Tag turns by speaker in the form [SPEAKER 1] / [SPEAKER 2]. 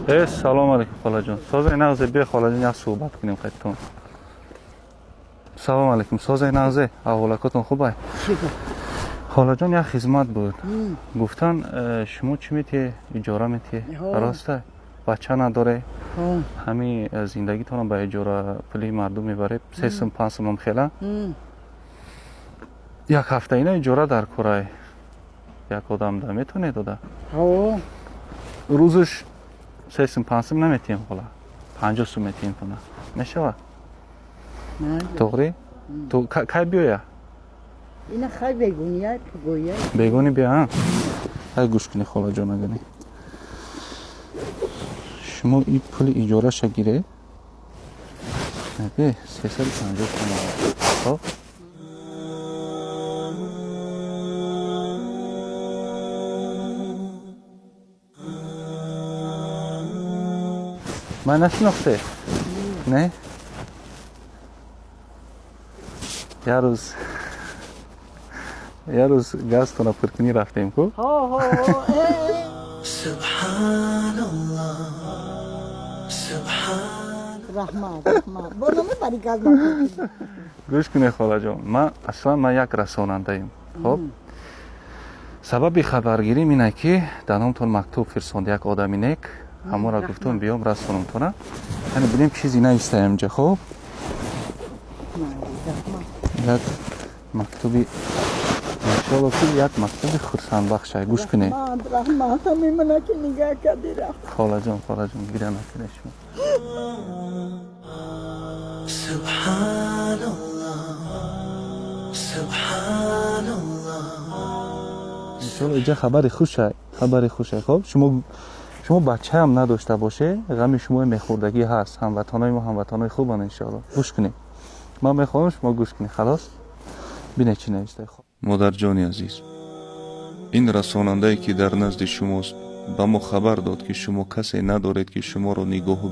[SPEAKER 1] Салом алейкум, холаҷон. Созаи нағзе? Биё, холаҷон, як суҳбат кунем қайтон. Салом алейкум, созаи нағзе, аҳволакотон хубай? Холаҷон, як хизмат буд. Гуфтан, шумо чӣ метиҳе, иҷора метиҳе, роста? Бача надоре, ҳами зиндагитонро ба иҷора пули мардум мебаред, 3 сум, 5 сумам хела. Як ҳафта ина иҷора дар корай, як одам да метавонед дода? Рӯзаш 3 сум, 5 сум наметиҳем, хола, 50 сум метиҳем тона, мешавад? Тоғри, ту кай биёя?
[SPEAKER 2] Ина хай бегуния гӯя.
[SPEAKER 1] Бегони биё. Ай, гӯш кунӣ, холаҷон, агани шумо и пули иҷораша гире, 350 сомон, хоб? Ман нашинохте, не? Як рӯз газтона пуркунӣ рафтем ку.
[SPEAKER 2] Субҳаналлоҳ, субҳан, раҳмат, раҳмат, бо намебари газ.
[SPEAKER 1] Гӯш кунед, холаҷон, ман аслан ман як расонандаем, хоб? Сабаби хабаргирим ине, ки дар номтон мактуб фирсонд як одами нек. Ҳамонро гуфтум, биём расонамтона, яъне бинем, чизе навистаем инҷа. Хоб, як мактуби, иншоалло, ки як мактуби хурсандбахша. Гӯш кунед.
[SPEAKER 2] Раҳмат, ҳамин мана ки нигаҳ кардира.
[SPEAKER 1] Холаҷон, холаҷон, гиря накунед шумо.
[SPEAKER 3] Subhanallah, Subhanallah.
[SPEAKER 1] Иншоалло, инҷа хабари хушай, хабари хушай. Хоб, шумо бачаам надошта боше, ғами шумо мехӯрдагӣ ҳаст. Ҳамватанои мо ҳамватанои хубанд, иншоалло. Гӯш кунед, ман мехоҳам шумо гӯш кунед. Халос, бинед, чӣ нависта.
[SPEAKER 4] Модарҷони азиз, ин расонандае, ки дар назди шумост, ба мо хабар дод, ки шумо касе надоред, ки шуморо нигоҳу